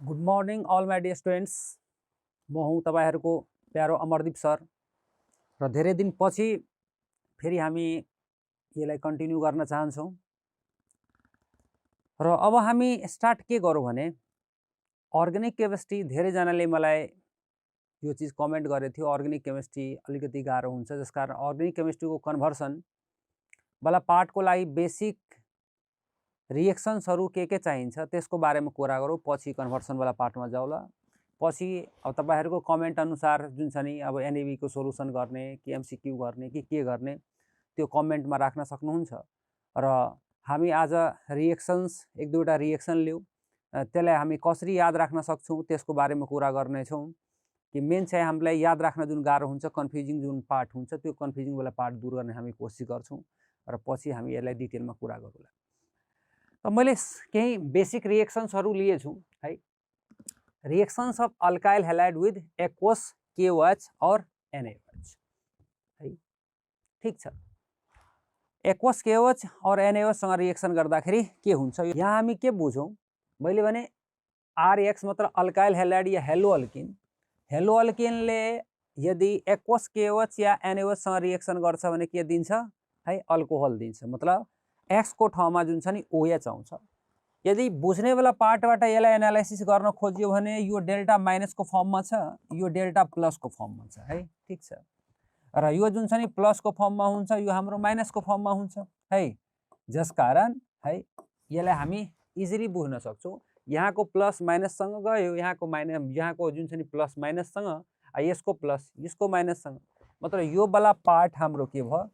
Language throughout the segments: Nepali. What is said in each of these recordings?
Good morning all my dear students. म हुँ तपाईहरुको प्यारो अमरदीप सर र धेरै दिन पछि फेरि हामी यसलाई कन्टिन्यू गर्न चाहन्छौँ। र अब हामी स्टार्ट के गरौँ भने अर्ग्यानिक केमिस्ट्री धेरैजनाले मलाई यो चीज कमेन्ट गरेको थियो, अर्ग्यानिक केमिस्ट्री अलिकति गाह्रो हुन्छ, जसकारण अर्ग्यानिक केमिस्ट्रीको कन्भर्सन वाला पार्टको लागि बेसिक रिएक्सन्सहरु के चाहिन्छ त्यसको बारेमा कुरा गरौँ, पछि कन्भर्सन वाला पार्टमा जाउँला। पछि अब तपाईहरुको कमेन्ट अनुसार जुन छ नि अब एनएबी को सोलुसन गर्ने कि एमसीक्यू गर्ने कि के गर्ने त्यो कमेन्टमा राख्न सक्नुहुन्छ। र हामी आज रिएक्सन्स एक दुईवटा रिएक्सन लियौं, त्यसलाई हामी कसरी याद राख्न सक्छौं त्यसको बारेमा कुरा गर्नेछौं। कि मेन चाहिँ हामीलाई याद राख्न जुन गाह्रो हुन्छ, कन्फ्युजिङ जुन पार्ट हुन्छ, त्यो कन्फ्युजिङ वाला पार्ट दूर गर्ने हामी कोसिस गर्छौं र पछि हामी यसलाई डिटेलमा कुरा गरौँला। त मैले केही बेसिक रिएक्सन्सहरु लिएछु है। Reactions of alkyl halide with aqueous KOH और NaOH है, ठीक छ। एक्वस KOH और NaOH सँग रिएक्सन गर्दाखेरि के हुन्छ, यहाँ हामी के बुझौं, मैले भने RX मतलब अल्काइल हैलाइड या हेलो अल्किन, हेलो अल्किनले यदि एक्वस KOH या NaOH सँग रिएक्सन गर्छ भने के दिन्छ है, अल्कोहल दिन्छ। मतलब X को ठाउँमा जुन छ नि OH आउँछ। यदि बुझ्ने वाला पार्टबाट यसलाई एनालाइसिस गर्न खोजियो भने यो डेल्टा माइनस को फर्ममा छ, यो डेल्टा प्लस को फर्ममा छ है, ठीक छ। र यो जुन छ नि प्लस को फर्ममा हुन्छ, यो हाम्रो माइनस को फर्ममा हुन्छ है। जसकारण है यसलाई हामी इजिली बुझ्न सक्छौं। यहाँको प्लस माइनस सँग गयो, यहाँको माइनस, यहाँको जुन छ नि प्लस माइनस सँग, यसको प्लस यसको माइनस सँग, मतलब यो वाला पार्ट हाम्रो के भयो,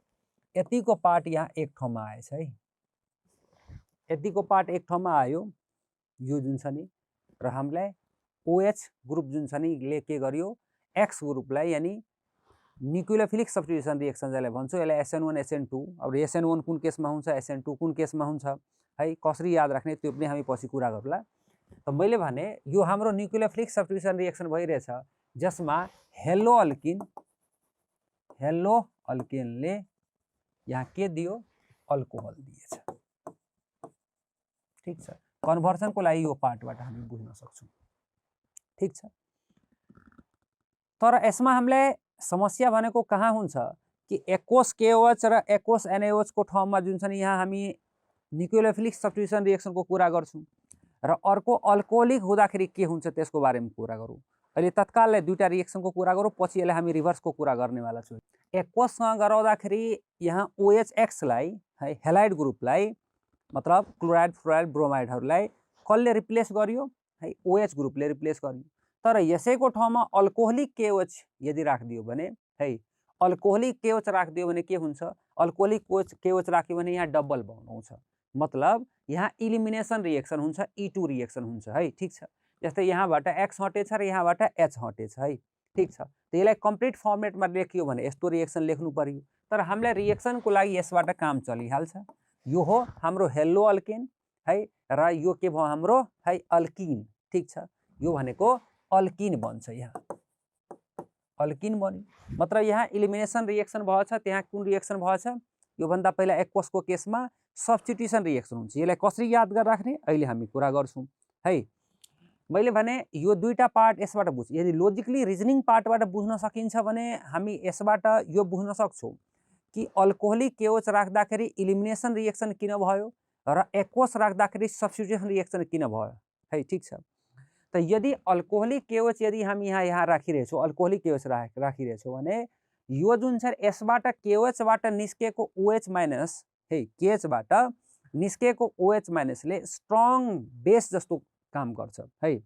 यतिको पार्ट यहाँ एक ठाउँमा आएछ है। यतिको पार्ट एक ठाउँमा आयो, यो जुन छ नि, र हामीलाई OH ग्रुप जुन छ नि ले के गर्यो, X ग्रुपलाई यानी न्यूक्लियोफिलिक सब्स्टिट्युसन रिएक्सन जसलाई भन्छौं, यसलाई SN1 SN2। अब SN1 कुन केसमा हुन्छ, SN2 कुन केसमा हुन्छ है, कसरी याद राख्ने त्यो पनि हामी पछि कुरा गरौँला। त मैले भने यो हाम्रो न्यूक्लियोफिलिक सब्स्टिट्युसन रिएक्सन भइरहेछ, जसमा हेलो अल्किनले यहाँ के दियो, अल्कोहल दिएछ, ठीक छ। कन्भर्सन को लागि यो पार्टबाट हामी बुझ्न सक्छौं, ठीक छ। तर यसमा हामीलाई समस्या भनेको कहाँ हुन्छ कि एक्वस KOH र एक्वस NaOH को ठाउँमा जुन छ नि यहाँ हामी न्यूक्लियोफिलिक सब्स्टिट्युसन रिएक्सनको कुरा गर्छौं, र अर्को अल्कोहोलिक हुँदाखेरि के हुन्छ त्यसको बारेमा कुरा गरौँ। अहिले तत्काललाई दुईटा रिएक्सनको कुरा गरौँ, पछि यसलाई हामी रिभर्सको कुरा गर्नेवाला छौँ। एक्वससँग गराउँदाखेरि यहाँ OHX लाई है, हेलाइड ग्रुपलाई मतलब क्लोराइड फ्लोराइड ब्रोमाइडहरूलाई कसले रिप्लेस गरियो है, OH ग्रुपले रिप्लेस गरियो। तर यसैको ठाउँमा अल्कोहोलिक KOH यदि राखिदियो भने है, अल्कोहोलिक KOH राखिदियो भने के हुन्छ, अल्कोहोलिक KOH राख्यो भने यहाँ डबल बन्ड आउँछ, मतलब यहाँ इलिमिनेसन रिएक्सन हुन्छ, E2 रिएक्सन हुन्छ है, ठीक छ। जस्तै यहाँबाट X हटेछ र यहाँबाट H हटेछ है, ठीक छ। त्यसलाई कम्प्लिट फर्मेटमा लेखियो भने यस्तो रिएक्सन लेख्नु पर्यो, तर हामीलाई रिएक्सनको लागि यसबाट काम चलिहाल्छ। यो हो हाम्रो हेलो अल्किन है, र यो के भयो हाम्रो है अल्किन, ठीक छ। यो भनेको अल्किन बन्छ, यहाँ अल्किन बन्यो। मतलब यहाँ इलिमिनेसन रिएक्सन भएछ, त्यहाँ कुन रिएक्सन भएछ, यो भन्दा पहिला एक्वसको केसमा सब्स्टिट्युसन रिएक्सन हुन्छ। यसलाई कसरी याद गरेर राख्ने अहिले हामी कुरा गर्छौं है। मैले भने यो दुईटा पार्ट यसबाट बुझ, यदि लजिकली रिजनिङ पार्टबाट बुझ्न सकिन्छ भने हामी यसबाट यो बुझ्न सक्छौं कि अल्कोहोलिक KOH राख्दाखेरि इलिमिनेसन रिएक्सन किन भयो र एक्वस राख्दाखेरि सब्स्टिट्युसन रिएक्सन किन भयो है, ठीक छ। त यदि अल्कोहोलिक KOH यदि हामी यहाँ राखिरहेछौँ, अल्कोहोलिक KOH राखिरहेछौँ भने यो जुन छ यसबाट KOH बाट निस्केको OH माइनस है, KH बाट निस्केको OH माइनसले स्ट्रङ बेस जस्तो काम गर्छ है,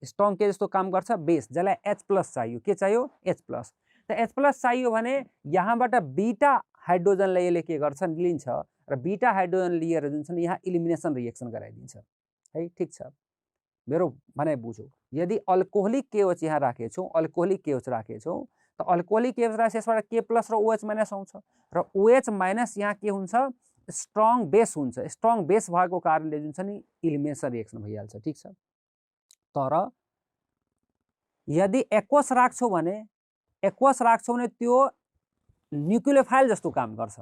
स्ट्रङ के जस्तो काम गर्छ, बेस, जसलाई H+ चाहियो। के चाहियो, H+। त H+ चाहियो भने यहाँबाट बीटा हाइड्रोजनलाई यसले के गर्छ, लिन्छ र बीटा हाइड्रोजन लिएर जुन छ नि यहाँ इलिमिनेसन रिएक्सन गराइदिन्छ है, ठीक छ। मेरो भनाइ बुझौ, यदि अल्कोहोलिक KOH यहाँ राखेछौँ, अल्कोहोलिक KOH राखेछौँ, त अल्कोहोलिक KOH राखेपछि यसबाट K+ र OH माइनस आउँछ, र OH माइनस यहाँ के हुन्छ, स्ट्रङ बेस हुन्छ। स्ट्रङ बेस भएको कारणले जुन छ नि इलिमिनेसन रिएक्सन भइहाल्छ, ठीक छ। तर यदि एक्वस राख्छौँ भने त्यो न्यूक्लियोफाइल जस्तो काम गर्छ,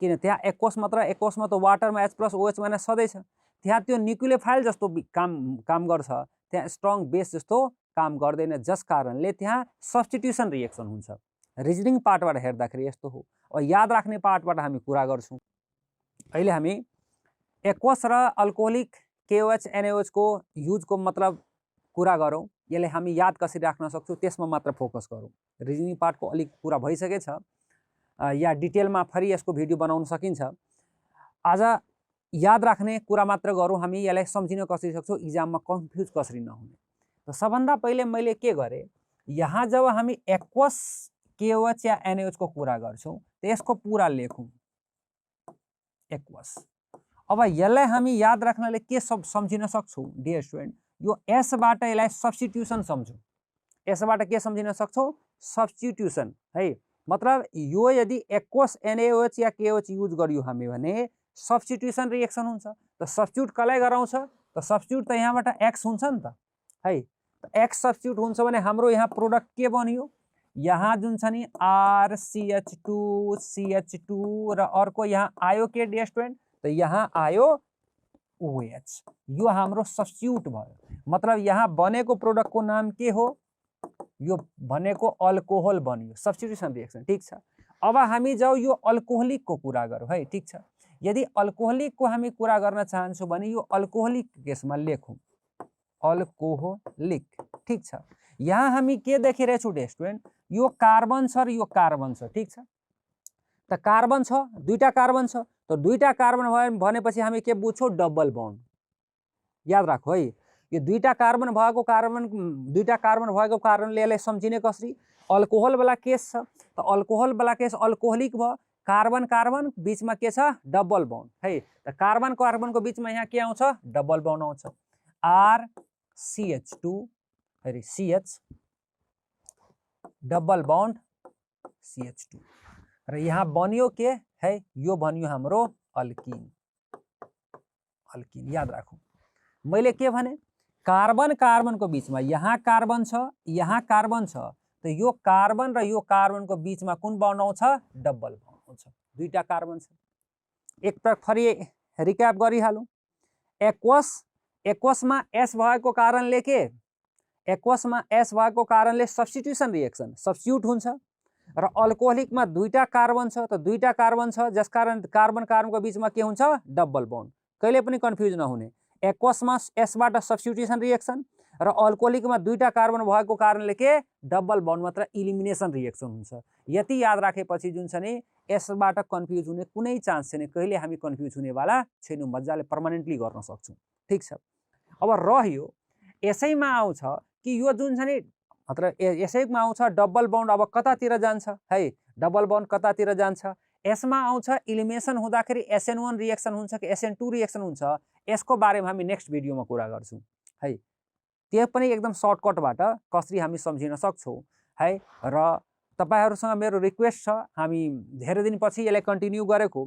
किन त्यहाँ एक्वस मात्र, एक्वसमा त वाटरमा H+ OH माइनस सधैँ छ, त्यहाँ त्यो न्युक्लियोफाइल जस्तो काम गर्छ, त्यहाँ स्ट्रङ बेस जस्तो काम गर्दैन, जस कारणले त्यहाँ सब्स्टिट्युसन रिएक्सन हुन्छ। रिजनिङ पार्टबाट हेर्दाखेरि यस्तो हो। अब याद राख्ने पार्टबाट हामी कुरा गर्छौँ। अहिले हामी एक्वस र अल्कोहोलिक KOH NaOH को युजको मतलब कुरा गरौँ। यसले हामी याद कसरी राख्न सक्छौँ त्यसमा मात्र फोकस गरौँ। रिजनिङ पार्टको अलिक कुरा भइसकेछ, या डिटेलमा फेरि यसको भिडियो बनाउन सकिन्छ। आज याद राख्ने कुरा मात्र गरौँ हामी, यसलाई सम्झिन कसरी सक्छौँ, इक्जाममा कन्फ्युज कसरी नहुने। त सबभन्दा पहिले मैले के गरेँ, यहाँ जब हामी एक्वस KOH या NaOH को कुरा गर्छौँ त यसको पुरा लेखौँ एक्वस। अब यसलाई हामी याद राख्नले के सब सम्झिन सक्छौँ डियर स्टुडेन्ट, यो एसबाट यसलाई सब्स्टिट्युसन सम्झौँ। यसबाट के सम्झिन सक्छौँ, सब्स्टिट्युसन है। मतलब यो यदि एक्वस NaOH या KOH युज गरियो हामी भने सब्स्टिट्युसन रिएक्सन हुन्छ। त सब्स्टिट्युट कसलाई गराउँछ, त सब्स्टिट्युट त यहाँबाट एक्स हुन्छ नि त है। त एक्स सब्स्टिट्युट हुन्छ भने हाम्रो यहाँ प्रोडक्ट के बन्यो, यहाँ जुन छ नि RCH2 CH2 र अर्को यहाँ आयो के डियर स्टुडेन्ट, त यहाँ आयो OH। यो हाम्रो सब्स्टिट्युट भयो। मतलब यहाँ बनेको प्रोडक्टको नाम के हो, यो बनेको अल्कोहल बन्यो, सब्स्टिट्युसन रिएक्सन। ठीक छ। अब हामी जाऊ यो अल्कोहोलिकको कुरा गरौँ है। ठीक छ। यदि अल्कोहोलिकको हामी कुरा गर्न चाहन्छौँ भने यो अल्कोहोलिक केसमा लेखौँ अल्कोहोलिक। ठीक छ। यहाँ हामी के देखिरहेछौँ डियर स्टुडेन्ट, यो कार्बन छ र यो कार्बन छ। ठीक छ। त कार्बन छ, दुईटा कार्बन छ, त दुईटा कार्बन भयो भनेपछि हामी के बुझ्छौँ, डबल बन्ड। याद राखौ है, यो दुईटा कार्बन भएको कारणले यसलाई सम्झिने कसरी, अल्कोहल वाला केस छ त अल्कोहल वाला केस अल्कोहोलिक भयो। कार्बन कार्बन बीचमा के छ, डबल बन्ड है। त कार्बन कार्बनको बीचमा यहाँ के आउँछ, डबल बन्ड आउँछ, RCH2 अरे CH डबल बन्ड CH2 र यहाँ बन्यो के है, यो बन्यो हाम्रो अल्किन। अल्किन याद राखौँ। मैले के भने, कार्बन कार्बनको बीचमा यहाँ कार्बन छ, यहाँ कार्बन छ, त यो कार्बन र यो कार्बनको बीचमा कुन बन्ड आउँछ, डबल बन्ड आउँछ। दुईटा कार्बन छ। एकपटक फेरि रिक्याप गरिहालौँ। एक्वसमा S भएको कारणले के, एक्वसमा S भएको कारणले सब्स्टिट्युसन रिएक्सन सब्स्टिट्युट हुन्छ र अल्कोहोलिकमा दुईटा कार्बन छ, त दुईटा कार्बन छ जसकारण कार्बन कार्बनको बीचमा के हुन्छ, डबल बन्ड। कहिले पनि कन्फ्युज नहुने। एक्वसमा एसबाट सब्स्टिट्युसन रिएक्सन र अल्कोहोलिकमा दुईटा कार्बन भएको कारणले के, डबल बन्ड मात्र इलिमिनेसन रिएक्सन हुन्छ। यति याद राखेपछि जुन छ नि यसबाट कन्फ्युज हुने कुनै चान्स छैन, कहिले हामी कन्फ्युज हुनेवाला छैनौँ, मजाले पर्मानेन्टली गर्न सक्छौँ। ठीक छ। अब रह्यो यसैमा आउँछ कि यो जुन छ नि, मतलब यसैमा आउँछ डबल बन्ड अब कतातिर जान्छ है, डबल बन्ड कतातिर जान्छ, यसमा आउँछ इलिमिनेसन हुँदाखेरि SN1 रिएक्सन हुन्छ कि SN2 रिएक्सन हुन्छ, यसको बारेमा हामी नेक्स्ट भिडियोमा कुरा गर्छौँ है। त्यो पनि एकदम सर्टकटबाट कसरी हामी सम्झिन सक्छौँ है। र तपाईहरुसँग मेरो रिक्वेस्ट छ, हामी धेरै दिनपछि यसलाई कन्टिन्यू गरेको,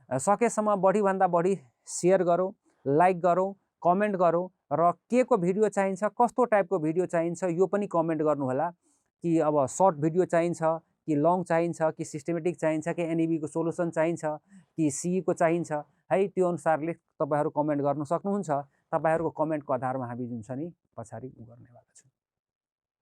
सकेसम्म बढीभन्दा बढी सेयर गरौँ, लाइक गरौँ, कमेन्ट गरौँ र के को भिडियो चाहिन्छ, कस्तो टाइपको भिडियो चाहिन्छ यो पनि कमेन्ट गर्नुहोला। कि अब सर्ट भिडियो चाहिन्छ कि लङ चाहिन्छ कि सिस्टमेटिक चाहिन्छ कि NEB को सोलुसन चाहिन्छ कि CE को चाहिन्छ है, त्यो अनुसारले तपाईहरु कमेन्ट गर्न सक्नुहुन्छ। तपाईहरुको कमेन्टको आधारमा हामी जुन छ नि पछाडि गर्नेवाला छौँ।